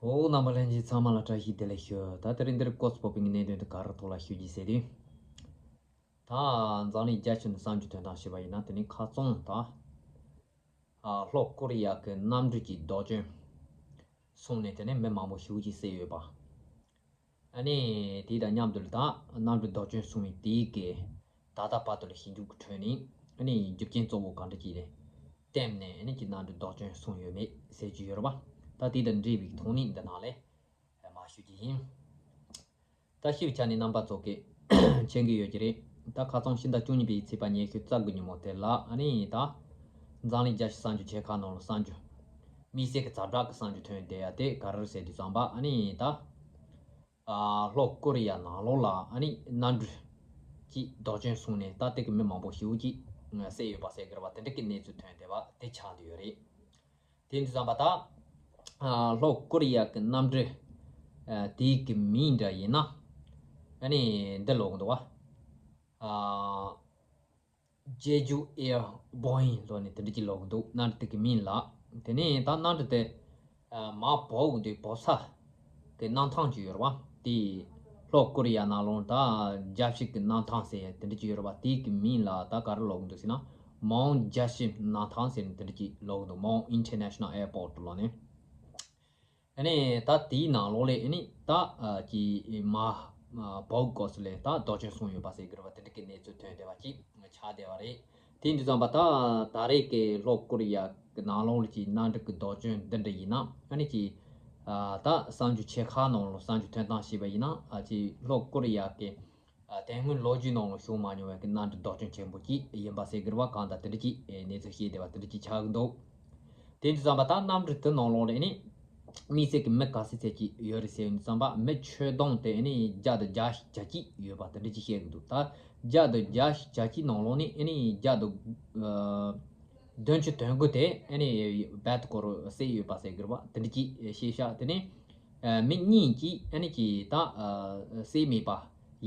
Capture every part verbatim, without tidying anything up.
འོ། རྣམ་པ་ལྷན་རྒྱས་ཚང་མ་ལ་བཀྲ་ཤིས་བདེ་ལེགས་ཞུ། ད་དེ་རིང་འདིར་སྐོར་སྤོབས་པའི་གནད་དོན་དེ་ག་རེ་ཐོག་ལ་ཞུ་རྒྱུ་ཟེར་དུས། ད་འཛམ་གླིང་རྒྱ་ཆེ་ནས་གསར་འགྱུར་ཐོན་སྟངས་ཞུས་པ་ཡིན་ན། དེ་ནི་ཁ་སང་ད་ཨ་ལྷོ་ཀོ་རི་ཡ་གི་གནམ་གྲུ་གི་རྡོ་གཅོད་སོང་ནས། དེ་ནས་མི་མང་པོ་ཞེ་པོ་ཅིག་བསད་ཡོད་པ། ཨ་ནི་དེ་དང་མཉམ་དུ་ད་གནམ་གྲུ་རྡོ་གཅོད་སོང་བའི་དེའི་གི་ད་ལྟ་བར་དུ་ལ་ཞིབ་འཇུག་གི་ཁྲོད་ནས། ཨ་ནི་རྒྱུ་རྐྱེན་གཙོ་བོ་གང་འདྲ་ཅིག་ལ་བརྟེན་ནས། ཨ་ནི་ཀྱི་གནམ་གྲུ་རྡོ་གཅོད་སོང་ཡོད་མེད་ཟེར་གྱི་ཡོད་རེད་པ། ད་དེ་དང་འབྲེལ་བའི་ཐོག་ནས་འདི་ནང་ལ་མར་ཞུ་རྒྱུ་ཡིན། ད་ཞིབ་ཆ་ནས་རྣམ་པ་ཚོ་གིས་མཁྱེན་གྱི་ཡོད་ཀྱི་རེད། ད་ཁ་སང་ཕྱི་ཟླ་བཅུ་གཉིས་པའི་ཚེས་པ་ཉི་ཤུ་རྩ་དགུ་ཉིན་མོ་དེ་ལ། ཨ་ནི་ད་འཛམ་གླིང་རྒྱལ་སྤྱིའི་གསར་འགྱུར་ཆེ་ཁག་ནང་ལ་གསར་འགྱུར། དམིགས་བསལ་གྱི་ཛ་དྲག་གི་གསར་འགྱུར་ཐོན་བསྡད་ཡ་དེ་ག་རེ་རེད་ཟེར་དུས་ཙམ་པ། ཨ་ནི་ད་ཨ་ལྷོ་ཀོ་རི་ཡ་ནང་ལོགས་ལ། ཨ་ནི་གནམ་གྲུ་གཅིག་རྡོ་གཅོད་སོང་ནས། ད་དེ་གི་མི་མང་པོ་ཞེ་པོ་ཅིག་བསད་ཡོད་པ་ཟེར་གྱི་རེད་པ། དེ་འདྲ་གི་གནས་ཚུལ་ཐོན་བསྡད་པ་དེ་ཆགས་བསྡད་ཡོད་རེད། དེ་ཡིན་དུས་ཙམ་པ་ད་ཨ་ལྷོ་ཀོ་རི་ཡ་གི་གནམ་གྲུ་ཨ་དེའི་གི་མིང་འདྲ་ཡིན་ན། ཨ་ནི་འདི་ལབ་ཀྱི་འདུག་པ། ཨ་ཇེ་ཇུ་ཨེར་བོ་ཨིང་ལབ་ནས་དེ་འདྲ་ཅིག་ལབ་ཀྱི་འདུག། གནམ་གྲུ་དེ་གི་མིང་ལ། དེ་ནས་ད་གནམ་གྲུ་དེ་ཨ་མར་བབས་ཀྱི་འདུག། བབས་ས་གི་གནམ་ཐང་ཅིག་ཡོད་རེད་པ། དེ་ལྷོ་ཀོ་རི་ཡ་ནང་ལོགས། ད་རྒྱལ་སྤྱི་གི་གནམ་ཐང་ཟེར་དེ་འདྲ་ཅིག་ཡོད་རེད་པ། དེ་གི་མིང་ལ་ད་ག་རེ་ལབ་ཀྱི་འདུག་ཟེར་ན། མའོན་རྒྱལ་སྤྱིའི་གནམ་ཐང་ཟེར་ནས་དེ་འདྲ་ཅིག་ལབ་ཀྱི་འདུག། མའོན་International Airport ལབ་ནས། ཨ་ནི་ད་དེའི་ནང་ལོགས་ལ། ཨ་ནི་ད་ཨ་ཀྱི་མར་ཨ་བབས་སྐབས་སུ་ལ་ད་རྡོ་གཅོད་སོང་ཡོད་པ་ཟེར་གྱི་རེད་པ། དེ་འདྲ་གི་གནས་ཚུལ་ཐོན་བསྡད་པ་ཅིག་ཆགས་བསྡད་པ་རེད། དེ་ཡིན་དུས་ཙམ་པ་ད་ད་རེས་ཀྱི་ལྷོ་ཀོ་རི་ཡ་གི་ནང་ལོགས་ལ་ཀྱི་གནམ་གྲུ་གི་རྡོ་གཅོད་འདི་འདྲ་ཡིན་ན། ཨ་ནི་ཀྱི་ཨ་ད་གསར་འགྱུར་ཆེ་ཁག་ནང་ལ་གསར་འགྱུར་ཐོན་སྟངས་ཞུས་པ་ཡིན་ན། ཨ་ཀྱི་ལྷོ་ཀོ་རི་ཡ་གི་ཨ་དེ་སྔོན་ལོ་རྒྱུས་ནང་ལ་བྱུང་མ་མྱོང་བའི་གི་གནམ་གྲུ་རྡོ་གཅོད་ཆེན་པོ་ཅིག་ཡིན་པ་ཟེར་གྱི་རེད་པ། གང་ལྟར་དེ་འདྲ་ཅིག་གནས་ཚུལ་བཤད་བསྡད་པ་དེ་འདྲ་ཅིག་ཆགས་ཀྱི་འདུག། དེ་ཡིན་དུས་ཙམ་པ་ད་གནམ་གྲུ་དེ་ནང་ལོགས་ལ་ཨ་ནི་དམིགས་བསལ་གྱི་མི་ག་ཚོད་ཅིག་ཡོད་རེད་ཟེར་ཡོང་དུས་ཙམ་པ། མི་ཁྱོན་བསྡོམས་དེ་ཨ་ནི་བརྒྱ་དང་བརྒྱད་ཅུ་གྱ་གཅིག་ཡོད་པ་དེ་འདྲ་ཅིག་བཤད་ཀྱི་འདུག། ད་བརྒྱ་དང་བརྒྱད་ཅུ་གྱ་གཅིག་ནང་ལོགས་ནས་ཨ་ནི་བརྒྱ་དང་ཨ་བདུན་ཅུ་དོན་དགུ་དེ་ཨ་ནི་རྦད་དེ་སྐོར་བསད་ཡོད་པ་ཟེར་གྱི་རེད་པ། དེ་འདྲ་ཅིག་བཤད་ཤག། དེ་ནས་ཨ་མི་གཉིས་ཅིག་ཨ་ནི་ཅིག་ད་ཨ་བསད་མེད་པ་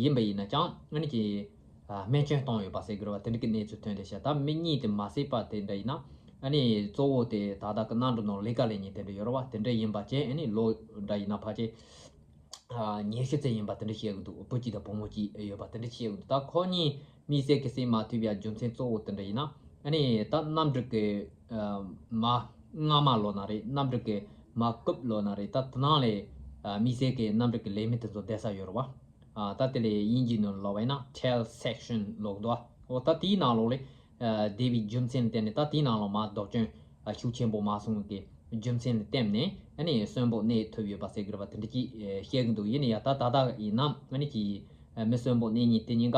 ཡིན་པ་ཡིན་ན་ཀྱང་། ཨ་ནི་ཅིག་ཨ་སྨན་བཅོས་བཏང་ཡོད་པ་ཟེར་གྱི་རེད་པ། དེ་འདྲ་གི་གནས་ཚུལ་ཐོན་བསྡད་ཤག། ད་མི་གཉིས་དེ་མ་བསད་པ་དེ་འདྲ་ཡིན་ན། ཨ་ནི་གཙོ་བོ་དེ་ད་ལྟ་གི་གནམ་གྲུ་ནང་ལས་ཀ་ལས་མཁན་དེ་འདྲ་ཡོད་རེད་པ། དེ་འདྲ་ཡིན་པ་བྱས། ཨ་ནི་ལོ་འདྲ་ཡིན་ན་ཕལ་ཆེར་ཨ་ཉི་ཤུ་ཙམ་ཡིན་པ་དེ་འདྲ་བཤད་ཀྱི་འདུག། བུ་གཅིག་དང་བུ་མོ་གཅིག་ཡོད་པ་དེ་འདྲ་བཤད་ཀྱི་འདུག། ད་ཁོ་གཉིས་དམིགས་བསལ་གྱི་བསད་མ་ཐུབ་པའི་རྒྱུ་མཚན་གཙོ་བོ་དེ་འདྲ་ཡིན་ན། ཨ་ནི་ད་གནམ་གྲུ་གི་ཨ་མར་རྔ་མ་ལབ་ན་རེད། གནམ་གྲུ་གི་མར་རྐུབ་ལབ་ན་རེད། ད་དེ་ནང་ལ་ཨ་དམིགས་བསལ་གྱི་གནམ་གྲུ་གི་ལས་མི་དེ་ཚོ་བསྡད་ས་ཡོད་རེད་པ། ཨ་ད་དེ་ལ་དབྱིན་ཇིའི་ནང་ལ་ལབ་པ་ཡིན་ན་tail section ལབ་ཀྱི་འདུག། ཨ་འོ། ད་དེའི་ནང་ལོགས་ལ་ཨ་བསྡད་པའི་རྒྱུ་མཚན་ལ་བརྟེན་ནས། ད་དེའི་ནང་ལོགས་མར་རྡོ་གཅོད་ཨ་ཤུགས་ཆེན་པོ་མར་སོང་གི་རྒྱུ་མཚན་ལ་བརྟེན་ནས། ཨ་ནི་གསོན་པོ་གནས་ཐུབ་ཡོད་པ་ཟེར་གྱི་རེད་པ། དེ་འདྲ་ཅིག་ཨ་བཤད་ཀྱི་འདུག། ཡིན་ན་ཡང་ད་ད་ལྟ་ཡིན་ན། ཨ་ནི་ཅིག་ཨ་མི་གསོན་པོ་གནས་མཁན་དེ་གཉིས་ཀ་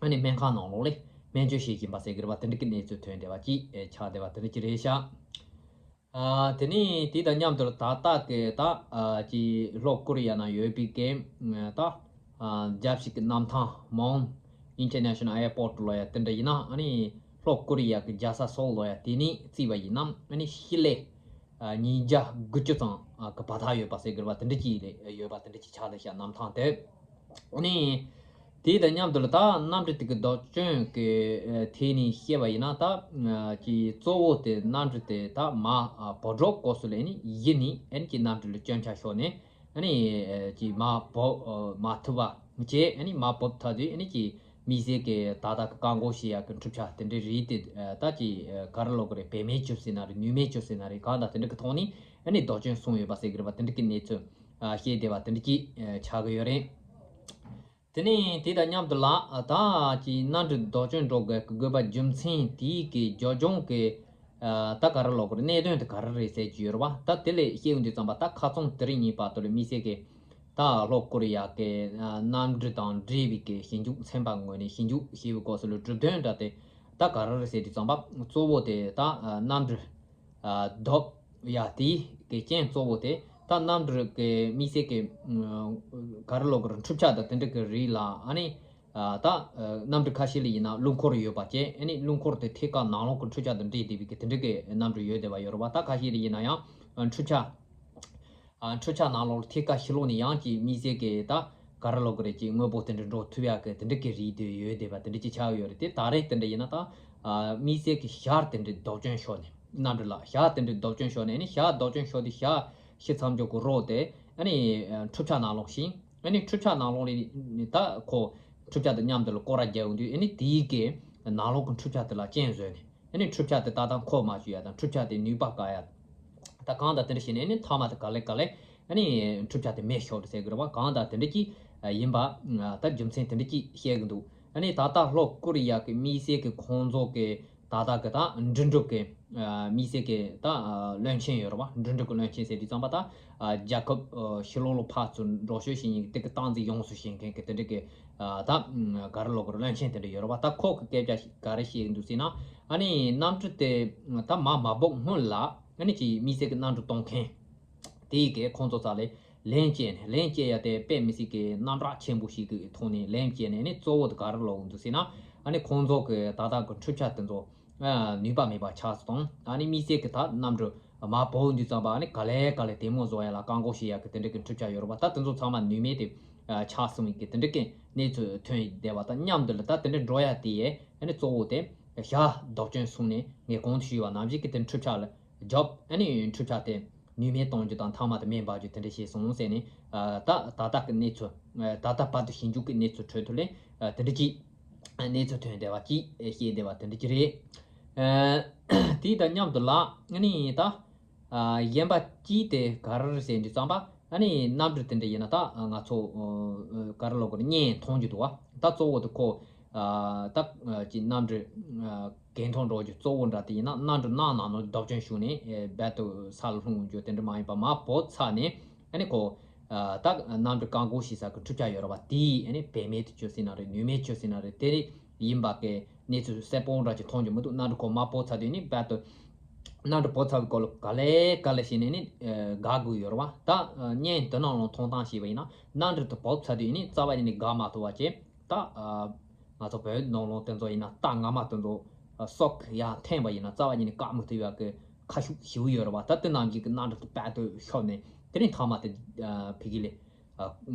ཨ་ནི་སྨན་ཁང་ནང་ལོགས་ལ་སྨན་བཅོས་བྱེད་བཞིན་པ་ཟེར་གྱི་རེད་པ། དེ་འདྲ་གི་གནས་ཚུལ་ཐོན་བསྡད་པ་ཅིག་ཨ་ཆགས་བསྡད་པ་དེ་འདྲ་ཅིག་རེད་ཤག། ཨ་དེ་ནས་དེ་དང་མཉམ་དུ་ད་ལྟ་གི་ད་ཨ་ཅིག་ལྷོ་ཀོ་རི་ཡ་ནང་ཡོད་པའི་གི་ཨ་ད་ཨ་རྒྱལ་སྤྱི་གི་གནམ་ཐང་མའོན་ཨིན་ཊར་ནེ་ཤ་ནལ་ཨེར་པོར་ཊི་ལབ་ཡ་དེ་འདྲ་ཡིན་ན། ཨ་ནི་ལྷོ་ཀོ་རི་ཡ་གི་རྒྱལ་ས་སོལ་ལབ་ཡ་དེ་ནས་བརྩིས་པ་ཡིན་ན། ཨ་ནི་ཕྱི་ལ་ཨ་ཉིས་བརྒྱ་དགུ་བཅུ་ཙམ་ཨ་གི་བར་ཐག་ཡོད་པ་ཟེར་གྱི་རེད་པ། དེ་འདྲ་ཅིག་ལ་ཡོད་པ་དེ་འདྲ་ཅིག་ཆགས་བསྡད་ཤག། གནམ་ཐང་དེ། ཨ་ནི་དེ་དང་མཉམ་དུ་ལ་ད་གནམ་གྲུ་དེ་གི་རྡོ་གཅོད་ཀྱི་ཨ་ཐད་ནས་བཤད་པ་ཡིན་ན། ད་ཨ་ཀྱི་གཙོ་བོ་དེ་གནམ་གྲུ་དེ་ད་མར་ཨ་བབས་འགྲོ་སྐབས་སུ་ལ་ནི་གཞི་ནས་ཨ་ནི་ཀྱི་གནམ་གྲུ་ལ་སྐྱོན་ཆ་ཤོར་ནས། ཨ་ནི་ཨ་ཀྱི་མར་བབས་ཨ་མ་ཐུབ་པ་བྱས། ཨ་ནི་མར་བབས་ཐག་དུས། ཨ་ནི་ཀྱི་དམིགས་བསལ་གྱི་ད་ལྟ་གི་བཀག་འགོག་བྱེད་ཡག་གི་འཕྲུལ་ཆས་དེ་འདྲའི་རིགས་དེ་ཨ་ད་ཀྱི་ཨ་ག་རེ་ལབ་དགོས་རེད། བེད་མེད་བཅུག་ཟེར་ན་རེད། ནུས་མེད་བཅུག་ཟེར་ན་རེད། གང་ལྟར་དེ་འདྲ་གི་ཐོག་ནས་ཨ་ནི་རྡོ་གཅོད་སོང་ཡོད་པ་ཟེར་གྱི་རེད་པ། དེ་འདྲ་གི་གནས་ཚུལ་ཨ་བཤད་བསྡད་པ་དེ་འདྲ་ཅིག་ཨ་ཆགས་ཀྱི་ཡོད་རེད། དེ་ནས་དེ་དང་མཉམ་དུ་ལ་ཨ་ད་ཀྱི་གནམ་གྲུ་རྡོ་གཅོད་འགྲོ་དགོས་ཀྱི་དགོས་པ་རྒྱུ་མཚན་དེའི་གི་རྒྱབ་ལྗོངས་ཀྱི་ཨ་ད་ག་རེ་ལབ་དགོས་རེད། གནད་དོན་དེ་ག་རེ་རེད་ཟེར་གྱི་ཡོད་རེད་པ། ད་དེ་ལ་བཤད་ཡོང་དུས་ཙམ་པ། ད་ཁ་སང་དེ་རིང་གཉིས་བར་དུ་ལ་དམིགས་བསལ་གྱི་ད་ལྷོ་ཀོ་རི་ཡ་གི་ཨ་གནམ་གྲུ་དང་འབྲེལ་བའི་གི་ཞིབ་འཇུག་ཚན་པ་ངོས་ནས་ཞིབ་འཇུག་བྱས་པའི་སྐབས་སུ་ལ་གྲུབ་དོན་འདྲ་དེ་ད་ག་རེ་རེད་ཟེར་དུས་ཙམ་པ། གཙོ་བོ་དེ་ད་ཨ་གནམ་གྲུ་ཨ་བརྡབ་ཡ་དེའི་གི་རྐྱེན་གཙོ་བོ་དེ། ད་གནམ་གྲུ་གི་དམིགས་བསལ་གྱི་ཨ་ག་རེ་ལབ་དགོས་རེད། འཕྲུལ་ཆས་དང་དེ་འདྲ་གི་རིགས་ལ། ཨ་ནི་ཨ་ད་ཨ་གནམ་གྲུ་ཁ་ཤས་ལ་ཡིན་ན་རླུང་འཁོར་ཡོད་པ་བྱས། ཨ་ནི་རླུང་འཁོར་དེ་ཐད་ཀར་ནང་ལོགས་ཀྱི་འཕྲུལ་ཆས་དང་འདྲེས་བསྡད་པའི་གི་དེ་འདྲ་གི་གནམ་གྲུ་ཡོད་བསྡད་པ་ཡོད་རེད་པ། ད་ཁ་ཤས་ལ་ཡིན་ན་ཡང་ཨ་འཕྲུལ་ཆས་ཨ་འཕྲུལ་ཆས་ནང་ལོགས་ལ་ཐད་ཀར་ཕྱི་ལོགས་ནས་ཡང་ཅིག་དམིགས་བསལ་གྱི་ད་ག་རེ་ལབ་དགོས་རེད། ཅིག་དངོས་པོ་དེ་འདྲ་འགྲོ་ཐུབ་ཡག་གི་དེ་འདྲ་གི་རིགས་དེ་ཡོད་བསྡད་པ་དེ་འདྲ་ཅིག་ཆགས་ཡོད་རེད། དེ་ད་རེས་དེ་འདྲ་ཡིན་ན་ད་ཨ་དམིགས་བསལ་གྱི་ཞག་དེ་འདྲ་རྡོ་གཅོད་ཤོར་ནས། གནམ་གྲུ་ལ་ཞག་དེ་འདྲ་རྡོ་གཅོད་ཤོར་ནས། ཨ་ནི་ཞག་རྡོ་གཅོད་ཤོར་དུས་ཞག་ ཤི་མཚམས་འཇོག་གི་རོ་དེ་ཨ་ནི་འཕྲུལ་ཆས་ནང་ལོགས་ཤིང་། ཨ་ནི་འཕྲུལ་ཆས་ནང་ལོགས་ལ་ད་ཁོ་འཕྲུལ་ཆས་དང་མཉམ་དུ་ལ་སྐོར་ར་རྒྱག་ཡོང་དུས། ཨ་ནི་དེའི་གི་ནང་ལོགས་ཀྱི་འཕྲུལ་ཆས་དེ་ལ་རྐྱེན་བཟོས་ནས། ཨ་ནི་འཕྲུལ་ཆས་དེ་ཏག་ཏག་འཁོར་མ་བཅུག་ཡ་དང་། འཕྲུལ་ཆས་དེ་ནུས་པ་བཀག་ཡ། ད་གང་ལྟར་དེ་འདྲ་བྱས་ནས། ཨ་ནི་མཐའ་མ་དེ་ག་ལེ་ག་ལེ་ཨ་ནི་འཕྲུལ་ཆས་དེ་མེ་ཤོར་ཟེར་གི་རེད་བ། གང་ལྟར་དེ་འདྲ་ཅིག་ཡིན་པ། ད་རྒྱུ་མཚན་དེ་འདྲ་ཅིག་བཤད་གི་འདུག་ཨ་ནི་ད་ལྟ་ལྷོ་ཀོ་རི་ཡ་གི་དམིགས་བསལ་གི་ཁོང་ཚོ་གི་ད་ལྟ་གི་ད་འབྲུ་འགྲུལ་གི་དམིགས་བསལ་གི་ད་བློན་ཆེན་ཡོད་རེད་བ། འབྲུ་འགྲུལ་གི་བློན་ཆེན་ཟེར་དུས་ཙམ་པ། ད་རྒྱལ་ཁབ་ཕྱི་ལོགས་ལ་ཕར་ཚུར་འགྲོ་སྐྱོད་བྱེད་མཁན་གི་དེ་གི་སྟངས་འཛིན་ཡོངས་སུ་བྱེད་མཁན་གི་དེ་འདྲ་གི་ད་ག་རེ་ལབ་དགོས་རེད། བློན་ཆེན་དེ་འདྲ་ཡོད་རེད་བ། ད་ཁོ་གི་སྐད་ཆ་ག་རེ་བཤད་གི་འདུག་ཟེར་ན། ཨ་ནི་གནམ་གྲུ་དེ་ད་མར་མ་འབབ་སྔོན་ལ་ཨ་ནི་ཅིག་དམིགས་བསལ་གི་གནམ་གྲུ་གཏོང་མཁན་དེ་གིས་ཁོང་ཚོ་རྩ་ལ་ལན་སྤྲད་ནས། ལན་སྤྲད་ཡ་དེ་དཔེ་མི་སྲིད་གི་རྣམ་གྲངས་ཆེན་པོ་ཞིག་གི་ཐོག་ནས་ལན་སྤྲད་ནས། ཨ་ནི་གཙོ་བོ་དེ་ག་རེ་ལབ་གི་འདུག་ཟེར་ན། ཨ་ནི་ཁོང་ཚོ་གི་ད་ལྟ་གི་འཕྲུལ་ཆས་དེ་ཚོ་ནུས་པ་མེད་པ་ཆགས་སོང་། ཨ་ནི་དམིགས་བསལ་གི་ད་གནམ་གྲུ་མར་འབབ་དུས་ཙམ་པ། ཨ་ནི་ག་ལེ་ག་ལེ་དེ་མོ་བཟོ་ཡ་ལ་བཀག་འགོག་བྱེད་ཡ་གི་དེ་འདྲ་གི་འཕྲུལ་ཆས་ཡོད་རེད་བ། ད་དེ་ཚོ་ཚང་མ་ནུས་མེད་དེ་ཆགས་སོང་གི་དེ་འདྲ་གི་གནས་ཚུལ་ཐོན་བསྡད་པ་དང་མཉམ་དུ་ལ། ད་དེ་འདྲ་འགྲོ་ཡ་དེ་ཡས་ཨ་ནི་གཙོ་བོ་དེ་ཞ་རྡོ་སྐྱོན་སོང་ནས། ངས་གོང་དུ་ཞུས་པ་ནང་བཞིན་གི་དེ་འཕྲུལ་ཆས་ལ་རྒྱབ། ཨ་ནི་འཕྲུལ་ཆས་དེ་ནུས་མེད་གཏོང་རྒྱུ་དང་མཐའ་མ་དེ་མེ་འབར་རྒྱུ་དེ་འདྲ་བྱས་སོང་ཟེར་ནས། ཨ་ད་ད་ལྟ་གི་གནས་ཚུལ། ཨ་ད་ལྟ་བར་དུ་ཞིབ་འཇུག་གི་གནས་ཚུལ་ཁྲོད་དུ་ལས་ཨ་དེ་འདྲ་ཅིག་གནས་ཚུལ་ཐོན་བསྡད་པ་ཅིག་བཤད་བསྡད་པ་དེ་འདྲ་ཅིག་རེད། ཨ་དེ་དང་མཉམ་དུ་ལ་ཨ་ནི་ད་ཨ་གཞན་པ་ཅིག་དེ་ག་རེ་རེད་ཟེར་དུས་ཙམ་པ། ཨ་ནི་གནམ་གྲུ་དེ་འདྲ་ཡིན་ན་ད་ང་ཚོ་ཨ་ག་རེ་ལབ་དགོས་རེད། བརྙན་མཐོང་རྒྱུ་འདུག་བ། ད་གཙོ་བོ་དེ་ཁོ་ཨ་ད་ཅིག་གནམ་གྲུ་ཨ་གས་མཐོང་འགྲོ་རྒྱུ་གཙོ་བོ་འདྲ་དེ་ཡིན་ན། གནམ་གྲུ་ནང་ནང་ལ་རྡོ་སྐྱོན་བྱུང་ནས་ཨེ་རྦད་དེ་ས་ལ་ལྷུང་རྒྱུ་དེ་འདྲ་མ་ཡིན་པ། མར་བབས་ཚར་ནས་ཨ་ནི་ཁོ་ཨ་ད་གནམ་གྲུ་བཀག་འགོག་བྱེད་ས་གི་འཕྲུལ་ཆས་ཡོད་རེད་བ། དེས་ཨ་ནི་བེད་མེད་དུ་གྱུར་ཟེར་ན་རེད། ནུས་མེད་གྱུར་ཟེར་ན་རེད། དེ་ཡིན་པ་གི་གནས་ཚུལ་གསལ་པོ་འདྲ་ཅིག་མཐོང་རྒྱུ་མི་འདུག་གནམ་གྲུ་ཁོ་མར་བབས་ཚར་དུས་ནི་རྦད་དེ་གནམ་གྲུ་བབས་ཚར་བའི་སྐོར་ལ་ག་ལེ་ག་ལེ་བྱས་ནས་ནི་ཨེ་འགག་དགོས་ཡོད་རེད་བ། ད་ཨ་བརྙན་དེ་ནང་ལ་མཐོང་སྟངས་བྱས་པ་ཡིན་ན། གནམ་གྲུ་དེ་བབས་ཚར་དུས་ནི་རྩ་བ་ཉིད་ནས་འགག་མ་ཐུབ་པ་བྱས། ད་ཨ་ང་ཚོ་བོད་ནང་ལོགས་དེ་ཚོ་ཡིན་ན་རྟ་རྔ་མ་དེ་ཚོ་ཨ་སྲོག་གི་ཡར་འཐེན་པ་ཡིན་ན་རྩ་བ་ཉིད་ནས་བཀག་མི་ཐུབ་ཡག་གི་ཁ་ཤུགས་ཞེ་པོ་ཡོད་རེད་བ། ད་དེ་ནང་བཞིན་གྱི་གནམ་གྲུ་དེ་རྦད་དེ་ཤོར་ནས་དེ་ནས་མཐའ་མ་དེ་ཨ་ཕ་གི་ལས་ཨ་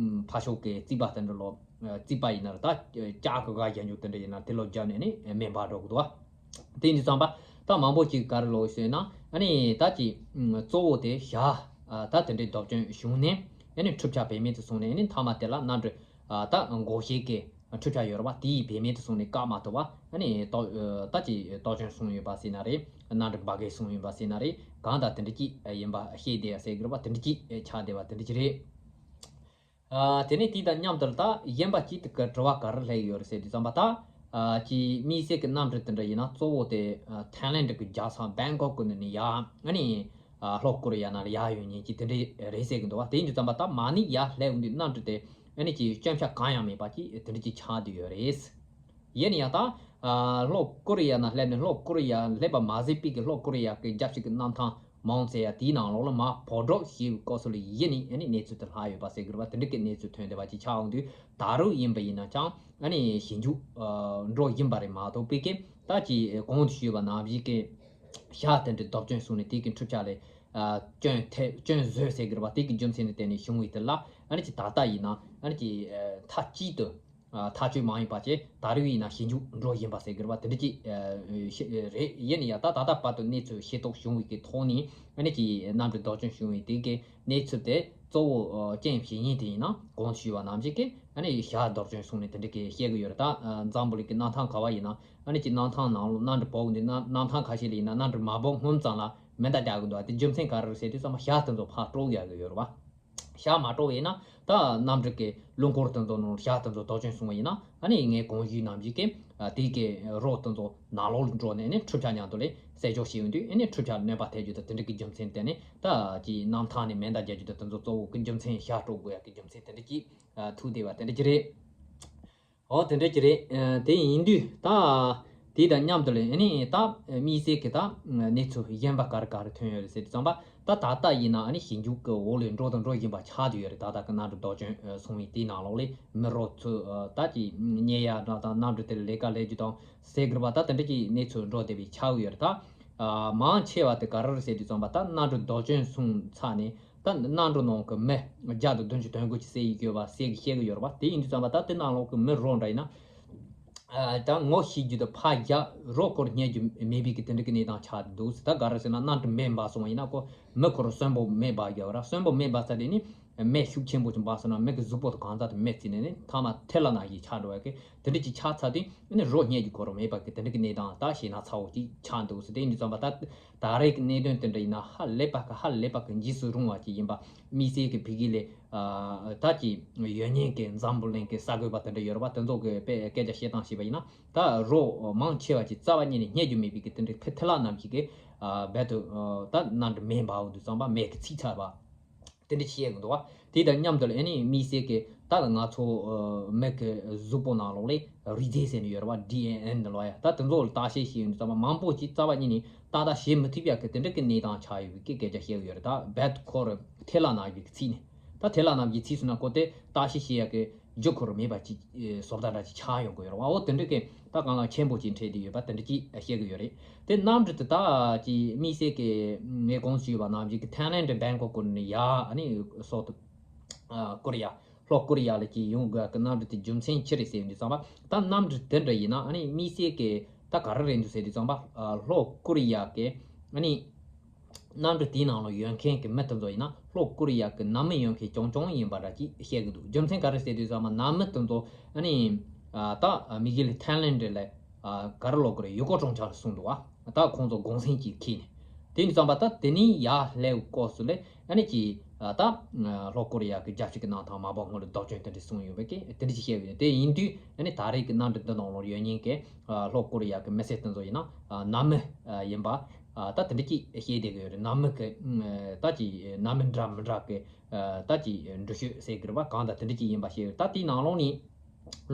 ཕར་ཕྱོགས་ཀྱི་རྩིག་པ་དེ་འདྲ་ལོ། ཨ་རྩིག་པ་ཡིན་ན་རེད། ད་ལྕགས་ཀྱི་སྒ་བཞག་རྒྱུ་དེ་འདྲ་ཡིན་ན་དེ་ལོ་བརྒྱབ་ནས་ནི་མེ་འབར་འགྲོ་གི་འདུག་བ། དེ་ཡིན་དུས་ཙམ་པ་ད་མང་པོ་ཅིག་ག་རེ་ལབ་ཟེར་ན། ཨ་ནི་ད་ཅིག་གཙོ་བོ་དེ་ཞ་ཨ་ད་དེ་འདྲའི་རྡོ་སྐྱོན་བྱུང་ནས། ཨ་ནི་འཕྲུལ་ཆས་བེད་མེད་དུ་སོང་ནས། ཨ་ནི་མཐའ་མ་དེ་ལ་གནམ་གྲུ་ཨ་ད་འགོག་བྱེད་ཀྱི་འཕྲུལ་ཆས་ཡོད་རེད་བ། དེ་ཡིས་བེད་མེད་དུ་སོང་ནས་བཀག་མ་ཐུབ་པ། ཨ་ནི་རྡོ་ཨ་ད་ཅིག་རྡོ་སྐྱོན་སོང་ཡོད་པ་ཟེར་ན་རེད། གནམ་གྲུ་འབར་གས་སོང་ཡོད་པ་ཟེར་ན་རེད། གང་ལྟར་དེ་འདྲ་ཅིག་ཡིན་པ་བཤད་བསྡད་ཡ་ཟེར་གི་རེད་བ། དེ་འདྲ་ཅིག་ཆགས་བསྡད་པ་དེ་འདྲ་ཅིག་རེད། ཨ་དེ་ནས་དེ་དང་མཉམ་དུ་ད་གཞན་པ་ཅིག་དེ་ག་དྲི་བ་ག་རེ་སླེབས་ཡོད་རེད་ཟེར་དུས་ཙམ་པ། ད་ཨ་ཅིག་དམིགས་བསལ་གྱི་གནམ་གྲུ་དེ་འདྲ་ཡིན་ན་གཙོ་བོ་དེ་ཨ་ཐའི་ལེན་ཌི་གི་རྒྱལ་ས་བེང་ཀོག་གི་ནང་ནས་ཡར་ཨ་ནི་ཨ་ལྷོ་ཀོ་རི་ཡ་ནང་ལ་ཡར་ཡོང་མཁན་ཅིག་དེ་འདྲ་རེད་ཟེར་གི་འདུག་བ། དེ་ཡིན་དུས་ཙམ་པ་ད་མ་ཎི་ཡར་སླེབས་འོང་དུས་གནམ་གྲུ་དེ་ཨ་ནི་ཅིག་སྐྱོན་ཆ་གང་ཡང་མེད་པ་ཅིག་དེ་འདྲ་ཅིག་ཆགས་བསྡད་ཡོད་རེད། ཡིན་ན་ཡང་ད་ཨ་ལྷོ་ཀོ་རི་ཡ་ནང་སླེབས་ནས། ལྷོ་ཀོ་རི་ཡ་སླེབས་པ་མ་ཟད་པའི་གི་ལྷོ་ཀོ་རི་ཡ་གི་རྒྱལ་སྤྱི་གི་གནམ་ཐང་མང་ཆེ་བ་དེའི་ནང་ལོགས་ལ་མར་འབོད་སྒྲོག་བྱས་པའི་སྐབས་སུ་ལ་ཡིན་ནའི་ཨ་ནི་གནས་ཚུལ་དེ་ལྷག་ཡོད་པ་ཟེར་གི་རེད་བ། དེ་འདྲ་གི་གནས་ཚུལ་ཐོན་བསྡད་པ་ཅིག་ཆགས་འོང་དུས། ད་རུང་ཡིན་པ་ཡིན་ན་ཅང་ཨ་ནི་ཞིབ་འཇུག་ཨ་འགྲོ་བཞིན་པ་རེད་མ་གཏོགས། པའི་གི་ད་ཅིག་གོང་དུ་ཞུས་པ་ནང་བཞིན་གི་ཞ་དེ་འདྲའི་རྡོ་སྐྱོན་སོང་ནས་དེ་གི་འཕྲུལ་ཆས་ལ་ཨ་སྐྱོན་ཐེབས་སྐྱོན་བཟོས་ཟེར་གི་རེད་བ། དེ་གི་རྒྱུ་མཚན་ལ་བརྟེན་ནས་བྱུང་བའི་དེ་ལ་ཨ་ནི་ཅིག་ད་ལྟ་ཡིན་ན་ཨ་ནི་ཅིག་ཨ་མཐའ་གཅིག་ཏུ་ཨ་ཐག་གཅོད་མ་ཡིན་པ་བྱས། ད་རེས་ཡིན་ན་ཞིབ་འཇུག་འགྲོ་བཞིན་པ་ཟེར་གི་རེད་བ། དེ་འདྲ་ཅིག་ཨ་ཤེས་རེད། ཡིན་ན་ཡང་ད་ད་ལྟ་བར་དུ་གནས་ཚུལ་ཤེས་རྟོགས་བྱུང་བའི་གི་ཐོག་ནས་ཨ་ནི་ཅིག་གནམ་གྲུ་རྡོ་སྐྱོན་བྱུང་བའི་དེ་གི་གནས་ཚུལ་དེ་གཙོ་བོ་ཨ་རྐྱེན་བྱེད་ཡིན་དེ་ཡིན་ན། གོང་དུ་ཞུས་པ་ནང་བཞིན་གི་ཨ་ནི་ཞ་རྡོ་སྐྱོན་སོང་ནས་དེ་འདྲ་གི་བཤད་གི་ཡོད་རེད། ད་ཨ་འཛམ་བུ་གླིང་གི་གནམ་ཐང་ག་བ་ཡིན་ན་ཨ་ནི་ཅིག་གནམ་ཐང་ནང་ལ་གནམ་གྲུ་བབས་འོང་དུས་ན། གནམ་ཐང་ཁ་ཤས་ལ་ཡིན་ན་གནམ་གྲུ་མ་བབས་སྔོན་ཙམ་ལ་མེ་མདའ་རྒྱག་གི་འདུག་བ། དེ་རྒྱུ་མཚན་ག་རེ་རེད་ཟེར་དུས་ཙམ་པ་ཞ་དེ་ཚོ་ཕར་དཀྲོག་ཡག་གི་ཡོད་རེད་བ། ཞ་མ་དཀྲོགས་པ་ཡིན་ན། ད་གནམ་གྲུ་གི་རླངས་འཁོར་དེ་ཚོ་ནང་ཞ་དེ་ཚོ་རྡོ་སྐྱོན་སོང་བ་ཡིན་ན། ཨ་ནི་ངས་གོང་ཞུས་ནང་བཞིན་གི་ཨ་དེ་གི་རོ་དེ་ཚོ་ནང་ལོགས་ལ་འགྲོ་ནས་ནི་འཕྲུལ་ཆས་མཉམ་དུ་ལ་སེལ་འཇོག་བྱས་ཡོང་དུས། ཨ་ནི་འཕྲུལ་ཆས་ལ་གནོད་པ་ཐེབས་རྒྱུ་དང་དེ་འདྲ་གི་རྒྱུ་མཚན་དེ་ནི། ད་ཅིག་གནམ་ཐང་ནས་མེ་མདའ་རྒྱག་རྒྱུ་དང་དེ་ཚོ་གཙོ་བོ་གི་རྒྱུ་མཚན་ཞ་དཀྲོག་དགོས་ཡག་གི་རྒྱུ་མཚན་དེ་འདྲ་ཅིག་ཨ་ཐུག་བསྡད་པ་དེ་འདྲ་ཅིག་རེད། འོ་དེ་འདྲ་ཅིག་རེད། ཨ་དེ་ཡིན་དུས་ད་དེ་དང་མཉམ་དུ་ལ་ཨ་ནི་ད་དམིགས་བསལ་གྱི་ད་གནས་ཚུལ་གཞན་པ་ག་རེ་ག་རེ་ཐོན་ཡོད་རེད་ཟེར་དུས་ཙམ་པ། ད་ད་ལྟ་ཡིན་ན་ཨ་ནི་ཞིབ་འཇུག་གི་འོག་ལ་འགྲོ་དང་འགྲོ་བཞིན་པ་ཆགས་བསྡད་ཡོད་རེད། ད་ལྟ་གི་གནམ་གྲུ་རྡོ་སྐྱོན་སོང་བའི་དེའི་ནང་ལོགས་ལ་མི་རོ་ཚོ་ད་ཅིག་རྙེད་ཡ་འདྲ་དང་། གནམ་གྲུ་དེ་ལ་ལས་ཀ་ལས་རྒྱུ་དང་ཟེར་གི་རེད་པ། ད་དེ་འདྲ་ཅིག་གནས་ཚུལ་འགྲོ་བསྡད་པའི་ཆགས་ཀྱི་ཡོད་རེད། ད་ཨ་མང་ཆེ་བ་དེ་ག་རེ་རེད་ཟེར་དུས་ཙམ་པ། ད་གནམ་གྲུ་རྡོ་སྐྱོན་སོང་ཚར་ནས་ད་གནམ་གྲུ་ནང་གི་མི་བརྒྱ་དང་བདུན་ཅུ་དོན་དགུ་ཅིག་བསད་ཡི་ཡོད་པ་ཟེར་གི་བཤད་གི་ཡོད་རེད་པ། དེ་ཡིན་དུས་ཙམ་པ་ད་དེ་ནང་ལོགས་གི་མི་རོ་འདྲ་ཡིན་ན། ཨ་ད་ངོ་ཤེས་རྒྱུ་དང་ཕར་རྒྱག་རོ་སྐོར་རྙེད་རྒྱུ་མེད་པའི་གི་དེ་འདྲ་གི་གནས་སྟངས་ཆགས་འདུག་ཟེར། ད་ག་རེ་ཟེར་ན་གནམ་གྲུ་མེ་འབར་སོང་བ་ཡིན་ན་ཁོ་ མི་ཁོ་རང་གསོན་པོ་མེ་འབར་རྒྱག་ར། གསོན་པོ་མེ་འབར་ཚར་དུས་ནི་མེ་ཤུགས་ཆེན་པོ་ཅིག་འབར་སོང་ན་མི་གི་གཟུགས་པོ་དང་གང་ཟག་དེ་མེ་བརྩིས་ནས་ནི་ཐ་མ་ཐལ་བ་ནང་བཞིན་ཆགས་འགྲོ་བ་གི་དེ་འདྲ་ཅིག་ཆགས་ཚར་དུས་ནི་རོ་སྙེད་ཀྱི་ཁོ་རང་མེད་པ་གི་དེ་འདྲ་གི་གནས་སྟངས་ད་ཞེད་སྣང་ཚ་བོ་ཅིག་ཆགས་འདུག་ཟེར། དེ་ཡིན་དུས་ཙམ་པ་ད་ད་རེས་ཀྱི་གནད་དོན་དེ་འདྲ་ཡིན་ན་ཧ་ལས་པ་གི་ཧ་ལས་པ་གི་འཇིགས་སུ་རུང་བ་ཅིག་ཡིན་པ། དམིགས་བསལ་གྱི་ཕ་གི་ལས་ད་ཅིག་ཡོད་མཁན་གྱི་འཛམ་བུ་གླིང་གི་གསར་འགོད་པ་དེ་འདྲ་ཡོད་རེད་པ། དེ་ཚོ་གི་དཔེ་སྐད་ཆ་བཤད་སྟངས་བྱས་པ་ཡིན་ན་ད་རོ་མང་ཆེ་བ་ཅིག་རྩ་བ་ཉིད་ནས་རྙེད་རྒྱུ་མེད་པའི་གི་དེ་འདྲའི་ཕི་ཐི་ལ་ནམ་ཞིག་གི་རྦད་དུ་ད་གནམ་གྲུ་མེ་འབར་འོང་དུས་ཙམ་པ་མེ་གི་ཚིག་ཚར་བ། དེ་འདྲ་བཤད་གི་འདུག་བ། དེ་དང་མཉམ་དུ་ལ་ཨ་ནི་དམིགས་བསལ་གྱི་ད་ང་ཚོ་མི་གི་གཟུགས་པོ་ནང་ལོགས་ལས་རིགས་རྫས་ཟེར་ནས་ཡོད་རེད་བ། ཌི་ཨེན་ཨེ་འདི་ལོ་ཡ་ད་དེ་ཚོ་ལ་བརྟག་དཔྱད་བྱས་ཡོང་དུས་ཙམ་པ་མང་པོ་ཅིག་རྩ་བ་ཉིད་ནས་ཏག་ཏག་བྱེད་མི་ཐུབ་ཡ་གི་དེ་འདྲ་གི་གནས་སྟངས་ཆགས་ཡོད་པའི་སྐད་ཆ་བཤད་གི་ཡོད་རེད། ད་རྦད་ཁོ་ར་ཐལ་བ་ནང་བཞིན་གི་ཚིག་ནས་ད་ཐལ་བ་ནང་བཞིན་ཚིག་སོང་ན་ཁོ་དེ་བརྟག་དཔྱད་བྱེད་ཡ་གི་རྒྱུ་ཁོ་ར་མེད་པ་ཅིག་བཟོ་ལྟ་འདྲ་ཅིག་ཆགས་ཡོང་གི་ཡོད་རེད་བ། འོ་དེ་འདྲ་གི་ད་གང་ལ་ཆེན་པོ་ཅིག་འཕྲད་དེ་ཡོད་པ་དེ་འདྲ་ཅིག་བཤད་གི་ཡོད་རེད། དེ་གནམ་གྲུ་དེ་དག་གི་དམིགས་བསལ་གྱི་ངས་གོང་ཞུས་པ་ནང་བཞིན་གྱི་ཐའི་ལེན་ཌི་བེང་ཀོག་ནས་ཡར་ཨ་ནི་སོག་ཏུ་ཨ་ཀོ་རི་ཡ་ལྷོ་ཀོ་རི་ཡ་ལ་ཅིག་ཡོང་དགོས་ཀྱི་གནམ་གྲུ་དེ་རྒྱུ་མཚན་ཅི་རེད་ཟེར་ཡོང་དུས་ཙམ་པ་ད་གནམ་གྲུ་དེ་འདྲ་ཡིན་ན་ཨ་ནི་དམིགས་བསལ་གྱི་ད་ག་རེ་རེད་འདུག་ཟེར་དུས་ཙམ་པ་ཨ་ལྷོ་ཀོ་རི་ཡ་གི་ཨ་ནི་གནམ་གྲུ་དེའི་ནང་ལ་ཡོད་མཁན་གྱི་མི་དེ་ཚོ་ཡིན་ན་ལྷོ་ཀོ་རི་ཡ་གི་ནང་མི་ཡོད་མཁན་རྐྱང་རྐྱང་ཡིན་པ་འདྲ་ཅིག་བཤད་གི་འདུག་རྒྱུ་མཚན་ག་རེ་ཟེར་དུས་ཙམ་པ་ནང་མི་དེ་ཚོ་ཨ་ནི་ཨ་ད་དམིགས་ཡུལ་ཐའི་ལེན་ཌི་ལ་ཨ་ག་རེ་ལབ་དགོས་རེད། ཡུལ་སྐོར་སྤྲོ་འཆམ་ལ་སོང་འདུག་ཨ། ད་ཁོང་ཚོ་གུང་སེང་གཅིག་འཁྱེར་ནས། དེ་ཡིན་དུས་ཙམ་པ་ད་དེ་ནས་ཡར་སླེབས་སྐབས་སུ་ལས་ཨ་ནི་ཅིག་ད་ལྷོ་ཀོ་རི་ཡ་གི་རྒྱལ་སྤྱི་གི་གནམ་ཐང་མ་འབབ་སྔོན་ལ་བཟློག་སྐྱོན་དེ་འདྲ་སོང་ཡོད་པའི་སྐད་དེ་འདྲ་ཅིག་བཤད་ཡོད། དེ་ཡིན་དུས་ཨ་ནི་ད་རེས་ཀྱི་གནམ་གྲུ་འདི་ནང་ལོགས་ཡོད་མཁན་གྱི་ལྷོ་ཀོ་རི་ཡ་གི་མི་སེར་དེ་ཚོ་ཡིན་ན་ནང་མི་ཡིན་པ་ད་དེ་འདྲ་ཅིག་བཤད་བསྡད་ཀྱི་ཡོད་རེད། ནང་མི་གི་ད་ཅིག་ནང་མི་འདྲ་མི་འདྲ་གི་ད་ཅིག་འགྲུལ་བཞུད་ཟེར་གི་རེད་པ། གང་ལྟར་དེ་འདྲ་ཅིག་ཡིན་པ་བཤད་ཡོད། ད་དེའི་ནང་ལོགས་ནས།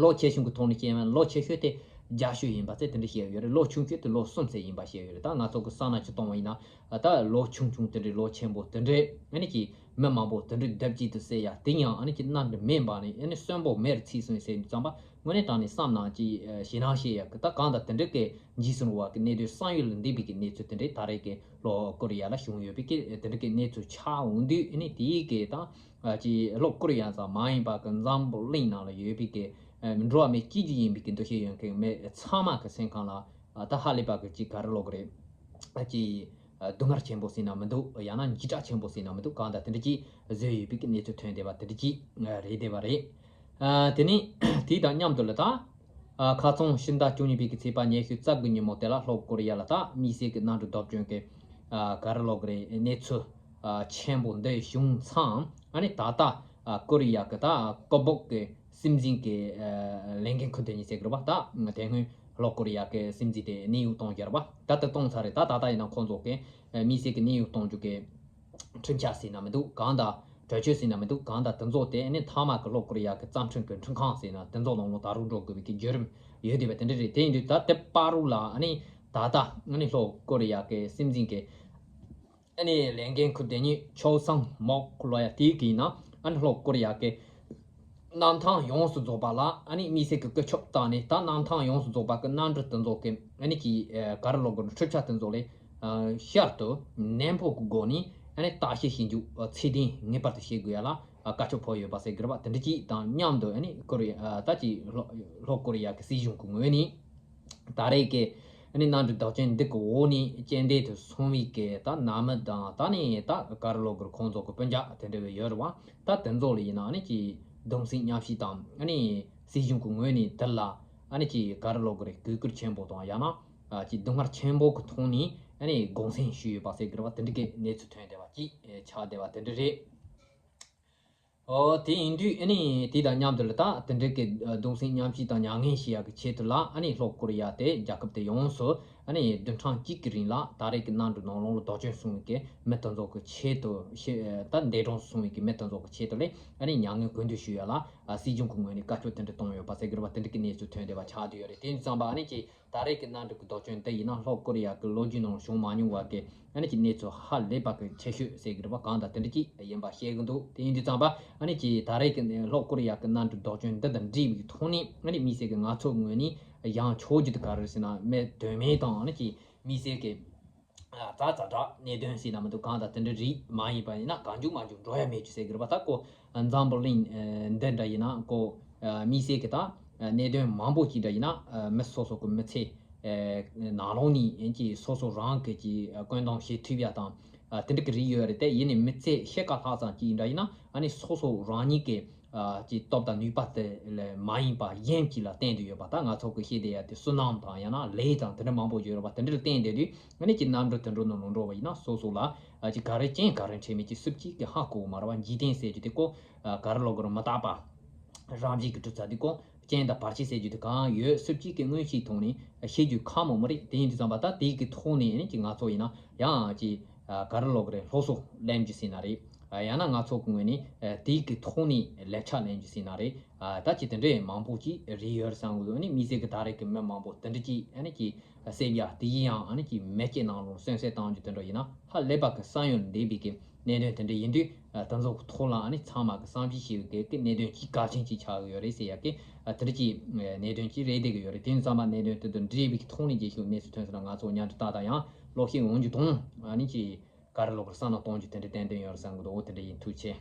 ལོ་ཆེ་ཆུང་གི་ཐོག་ནས་བཤད་ན་ལོ་ཆེ་ཤོས་དེ་བརྒྱད་ཅུ་ཡིན་པ་ཚོས་དེ་འདྲ་བཤད་ཡོད་རེད། ལོ་ཆུང་ཤོས་དེ་ལོ་གསུམ་ཚོས་ཡིན་པ་བཤད་ཡོད་རེད། ད་ང་ཚོ་གི་ས་ན་ཅིག་གཏོང་བ་ཡིན་ན་ད་ལོ་ཆུང་ཆུང་དེ་འདྲའི་ལོ་ཆེན་པོ་དེ་འདྲའི་ཨ་ནི་ཀྱི་མི་མང་པོ་དེ་འདྲའི་སྡེབ་གཅིག་ཏུ་བསད་ཡ་དེ་ཡང་ཨ་ནི་ཀྱི་གནམ་གྲུ་མེ་འབར་ནས་ཨ་ནི་གསོན་པོ་མེར་ཚིག་སོང་ཟེར་དུས་ཙམ་པ་དངོས་གནས་དྲང་གནས་བསམ་ན་ཅིག་ཞེད་སྣང་བྱེད་ཡ་གི་ད་གང་ལྟར་དེ་འདྲའི་གི་འཇིགས་སུ་རུང་བ་གི་གནས་དུས་བསམ་ཡུལ་ལས་འདས་པའི་གི་གནས་ཚུལ་དེ་འདྲའི་ད་རེས་ཀྱི་ལྷོ་ཀོ་རི་ཡ་ལ་བྱུང་ཡོད་པའི་གི་དེ་འདྲའི་གི་གནས་ཚུལ་ཆགས་འོང་དུས་ཨ་ནི་དེའི་གི་ད། ཅིག་ལྷོ་ཀོ་རི་ཡ་ཙམ་མ་ཡིན་པ་གི་འཛམ་བུ་གླིང་ནང་ལ་ཡོད་པའི་གི་འགྲོ་བ་མི་སྐྱིད་རྒྱུ་ཡིན་པའི་གི་འདུ་ཤེས་ཡོད་མཁན་མི་ཚང་མ་གི་སེམས་ཁམས་ལ་ད་ཧ་ལས་པ་གི་ཅིག་ག་རེ་ལབ་དགོས་རེད། ཅིག་སྡུག་བསྔལ་ཆེན་པོ་ཟེར་ན་མི་འདུག་ཡང་ན་འཇིགས་སྐྲག་ཆེན་པོ་ཟེར་ན་མི་འདུག་གང་ལྟར་དེ་འདྲ་ཅིག་བཟོས་ཡོད་པའི་གི་གནས་ཚུལ་ཐོན་བསྡད་པ་དེ་འདྲ་ཅིག་རེད་བསྡད་པ་རེད། དེ་ནས་དེ་དང་མཉམ་དུ་ལ་ད། ཁ་རྩང་ཕྱི་ཟླ་བཅུ་གཉིས་པའི་གི་ཚེས་པ་ཉི་ཤུ་རྩ་དགུ་ཉིན་མོ་དེ་ལ་ལྷོ་ཀོ་རི་ཡ་ལ་ད་དམིགས་བསལ་གྱི་གནམ་གྲུ་བཟློག་སྐྱོན་གྱི་ག་རེ་ལབ་དགོས་རེད། གནས་ཚུལ་ཆེན་པོ་འདི་བྱུང་ཙང་ཨ་ནི་ད་ལྟ་ཀོ་རི་ཡ་གི་ད་ཀོ་སྦུག་གི་སྲིད་འཛིན་གྱི་ལས་འགན་ཁུར་དེ་ཉིད་ཟེར་གི་རེད་པ། ད་དེ་སྔོན་ལྷོ་ཀོ་རི་ཡ་གི་སྲིད་འཛིན་དེ་གནས་དབྱུང་གཏོང་རྒྱུ་རེད་པ། ད་དེ་གཏོང་ཚར་རེད། ད་ད་ལྟ་ཡིན་ན་ཁོང་ཚོ་གི་དམིགས་བསལ་གྱི་གནས་དབྱུང་གཏོང་རྒྱུ་གི་ཁྲིམས་འཆར་ཟེར་ན་མི་འདུག་གང་ལྟར་གྲོས་ཆོད་ཟེར་ན་མི་འདུག་གང་ལྟར་དེ་ཚོ་དེ་ནི་མཐའ་མ་གི་ལྷོ་ཀོ་རི་ཡ་གི་རྩ་ཁྲིམས་ཀྱི་ཁྲིམས་ཁང་ཟེར་ན་དེ་ཚོ་ནང་ལོགས་ད་རུང་འགྲོ་དགོས་པའི་གི་བརྒྱུད་རིམ་ཡོད་བསྡད་པ་དེ་འདྲ་རེད། དེ་ཡིན་དུས་ད་དེ་བར་དུ་ལ་ཨ་ནི་ད་ལྟ་ཨ་ནི་ལྷོ་ཀོ་རི་ཡ་གི་སྲིད་འཛིན་གྱི་ཨ་ནི་ལས་འགན་ཁུར་དེ་ཉིད་ཆོའུ་སང་མོག་ལོ་ཡ་དེའི་གི་ཡིན་ན་ཨ་ནི་ལྷོ་ཀོ་རི་ཡ་གི་གནམ་ཐང་ཡོངས་སུ་རྫོགས་པ་ལ་ཨ་ནི་དམིགས་བསལ་གྱི་བཀོད་ཁྱབ་བཏང་ནས་ད་གནམ་ཐང་ཡོངས་སུ་རྫོགས་པ་གི་གནམ་གྲུ་དེ་ཚོ་གི་ཨ་ནི་གི་ག་རེ་ལབ་དགོས་རེད། འཕྲུལ་ཆས་དེ་ཚོ་ལས་ཤར་དུ་ནན་པོ་གི་སྒོ་ནས་ཨ་ནི་བརྟག་དཔྱད་བྱེད་རྒྱུ་ཚད་ལྡན་ངེས་པར་དུ་བྱེད་དགོས་ཡ་ལ་བཀའ་ཆོས་ཕོག་ཡོད་པ་ཟེར་གི་རེད་པ། དེ་འདྲ་ཅིག་དང་མཉམ་དུ་ཨ་ནི་ཀོ་རི་ཡ་ད་ཅིག་ལྷོ་ལྷོ་ཀོ་རི་ཡ་གི་སྲིད་གཞུང་གི་ངོས་ནས། ད་རེས་ཀྱི་ཨ་ནི་གནམ་གྲུ་བཟློག་སྐྱོན་འདི་གི་འོག་ནས་རྐྱེན་འདས་དུ་སོང་བའི་གི་ད་ནང་མི་དང་ད་ནི་ད་ག་རེ་ལབ་དགོས་རེད། ཁོང་ཚོ་གི་སྤུན་ཀྱག་དེ་འདྲ་བའི་ཡོད་རེད་བ། ད་དེ་ཚོ་ལ་ཡིན་ན་ཨ་ནི་ཅིག་གདུང་སེམས་མཉམ་སྐྱེད་དང་ཨ་ནི་སྲིད་གཞུང་གི་ངོས་ནས་དེ་ལ་ཨ་ནི་ཅིག་ག་རེ་ལབ་དགོས་རེད། གུས་བཀུར་ཆེན་པོ་དང་ཡང་ན་ཅིག་སྡུག་བསྔལ་ཆེན་པོ་གི་ཐོག་ནས་ཨ་ནི་དགོངས་སེལ་ཞུས་ཡོད་པ་ཟེར་གི་རེད་བ། དེ་འདྲ་གི་གནས་ཚུལ་ཐོན་བསྡད་པ་ཅིག་ཆགས་བསྡད་པ་དེ་འདྲ་རེད། ཨོ། དེ་ཡིན་དུས་ཨ་ནི་དེ་དང་མཉམ་དུ་ལ་ད་དེ་འདྲའི་གི་གདུང་སེམས་མཉམ་སྐྱེད་དང་མྱ་ངན་བྱེད་ཡག་གི་ཆེད་དུ་ལ་ཨ་ནི་ལྷོ་ཀོ་རི་ཡ་དེ་རྒྱལ་ཁབ་དེ་ཡོངས་སུ་ཨ་ནི་བདུན་ཕྲག་གཅིག་གི་རིང་ལ་ད་རེས་ཀྱི་གནམ་གྲུ་ནང་ལོགས་ལ་བཟློག་སྐྱོན་སོང་བའི་གི་མི་དེ་ཚོ་གི་ཆེད་དུ་ཤི་ད་འདས་གྲོངས་སོང་བའི་གི་མི་དེ་ཚོ་གི་ཆེད་དུ་ལས་ཨ་ནི་མྱ་ངན་གུས་འདུད་ཞུ་ཡ་ལ་ཨ་སྲིད་གཞུང་གི་ངོས་ནས་བཀའ་ཆོས་དེ་འདྲ་གཏོང་ཡོད་པ་ཟེར་གི་རེད་བ། དེ་འདྲ་གི་གནས་ཚུལ་ཐོན་བསྡད་པ་ཆགས་བསྡད་ཡོད་རེད། དེ་ཡིན་ཙང་པ་ཨ་ནི་ཅིག་ད་རེས་ཀྱི་གནམ་གྲུ་གི་བཟློག་སྐྱོན་འདི་ཡིན་ན་ལྷོ་ཀོ་རི་ཡ་གི་ལོ་རྒྱུས་ནང་བྱུང་མ་མྱོང་བ་གི་ཨ་ནི་ཀྱི་གནས་ཚུལ་ཧ་ལས་པ་གི་ཆེ་ཤོས་ཟེར་གི་རེད་པ། གང་དང་དེ་འདྲ་ཅིག་ཡིན་པ་བཤད་གི་འདུག་དེ་ཡིན་དུས་ཙམ་པ་ཨ་ནི་ཀྱི་ད་རེས་ཀྱི་ལྷོ་ཀོ་རི་ཡ་གི་གནམ་གྲུ་བཟློག་སྐྱོན་འདི་དང་འབྲེལ་བའི་ཐོག་ནས་ཨ་ནི་དམིགས་བསལ་གི་ང་ཚོའི་ངོས་ནས་ཡང་ཆོག་རྒྱུ་དེ་ག་རེ་ཟེར་ན་མི་དོན་མེད་དང་ཨ་ནི་ཀྱི་དམིགས་བསལ་གི་ཛ་ཛ་དྲག་གནད་དོན་ཟེར་ན་མི་འདུག་གང་དང་དེ་འདྲ་རིགས་མ་ཡིན་པ་ཡིན་ན་གང་མགྱོགས་མ་མགྱོགས་འགྲོ་ཡ་མེད་ཅིག་ཟེར་གི་རེད་པ། ད་ཁོ་འཛམ་བུ་གླིང་འདི་འདྲ་ཡིན་ན་ཁོ་དམིགས་བསལ་གི་ད་གནད་དོན་མང་པོ་ཅིག་འདྲ་ཡིན་ན་མི་སོ་སོ་གི་མི་ཚེ་ནང་ལོགས་ནས་ཡིན་གྱི་སོ་སོ་རང་གི་ཀྱི་བཀོད་འདོམས་བྱེད་ཐུབ་ཡ་དང་ ཨ་དེ་འདྲ་གི་རིགས་ཡོད་རེད་དེ། ཡིན་ནའི་མི་ཚེ་ཕྱེད་ཀ་ལྷག་ཙམ་ཅིག་ཡིན་འདྲ་ཡིན་ན། ཨ་ནི་སོ་སོ་རང་ཉིད་ཀྱི་ཨ་ཀྱི་སྟོབས་དང་ནུས་པ་དེ་ལས་མ་ཡིན་པ་གཞན་གྱིས་ལ་བརྟེན་དུ་ཡོད་པ། ད་ང་ཚོ་གི་ཤེས་བསྡད་ཡ་དེ་བསོད་ནམས་དང་ཡང་ན་ལས་དང་དེ་འདྲ་མང་པོ་ཡོད་རེད་པ། དེ་འདྲ་ལ་བརྟེན་བསྡད་དུས་ཨ་ནི་ཀྱི་རྣམ་གྲངས་དེ་འགྲོ་ནང་ལོགས་འགྲོ་བ་ཡིན་ན། སོ་སོ་ལ་ཨ་ཀྱི་ག་རེ་ཅན་ག་རེ་འཕྲད་མེད་ཀྱི་སུབ་ཀྱི་གི་ཧ་གོ་བ་མ་རེད་པ། འཇིག་རྟེན་ཟེར་རྒྱུ་དེ་ཀོ་ཨ་ག་རེ་ལོག་གི་རེད་མི་རྟག་པ། རང་བཞིན་གྱི་གྲུབ་ཚུལ་དེ་ཀོ་རྐྱེན་དང་བར་ཆད་ཟེར་རྒྱུ་དེ་གང་ཡོད་སུབ་ཀྱི་གི་མངོན་ཤེས་ཐོག་ནས་ཤེས་རྒྱུ་ཁག་མོ་མ་རེད། དེ་ཡིན་དུས་ཙམ་པ་ད་དེའི་གི་ཐོག་ནས་ཨ་ནི་ཀྱི་ང་ཚོ་ཡིན་ན་ཡང་ཀྱི་ཨ་ག་རེ་ལོག་རེད། སློབ་གསོ་ལེན་རྒྱུ་ཟེར་ན་རེད། ཨ་ཡང་ན་ང་ཚོ་གི་ངོས་ནས་ཨ་དེའི་གི་ཐོག་ནས་ལས་ཆ་ལེན་རྒྱུ་ཟེར་ན་རེད། ཨ་ད་ཅི་དེ་འདྲའི་མང་པོ་ཅིག་རེད་ཡོད་བསམ་གི་འདུག་ཨ་ནི་དམིགས་བསལ་གི་ད་རེས་ཀྱི་མི་མང་པོ་དེ་འདྲ་ཅིག་ཨ་ནི་ཅིག་སེམས་ཡ་དེ་ཡིན་ཡང་ཨ་ནི་ཅིག་མེ་ལྕེ་ནང་ལོགས་སོན་སེ་བཏང་རྒྱུ་དེ་འདྲ་ཡིན་ན། ཧ་ལས་པ་གི་བསམ་ཡུལ་འདས་པའི་གི་གནད་དོན་དེ་འདྲ་ཡིན་དུས། ཨ་དེ་ཚོ་གི་ཐོག་ལ་ཨ་ནི་ཚང་མ་གི་བསམ་གཞིག་བྱེད་དགོས་གི་གནད་དོན་ཅིག་གལ་ཆེན་ཅིག་ཆགས་ཡོད་རེད་ཟེར་ཡ་གི་ཨ་དེ་འདྲ་ཅིག་གནད་དོན་ཅིག་རེད་བསྡད་གི་ཡོད་རེད། དེ་ཡིན་ཙམ་པ་གནད་དོན་དེ་དང་འབྲེལ་བའི་གི་ཐོག་ནས་རྒྱལ་ཤུགས་གནས་ཚུལ་ཐོན་ཟིན་ན། ང་ཚོ་མཉམ་དུ་ཏག་ཏག་ཡང་ལོག་ཤེས་འོང་རྒྱུ་དང་། ཨ་ནི་ཅིག་ག་རེ་ལོག་གི་བསམ་བློ་གཏོང་རྒྱུ་དེ་འདྲ་ཏན་ཏན་ཡོད་རེད་བསམ་གི་འདུག་འོ་དེ་འདྲ་ཡིན། ཐུགས་རྗེ་ཆེ།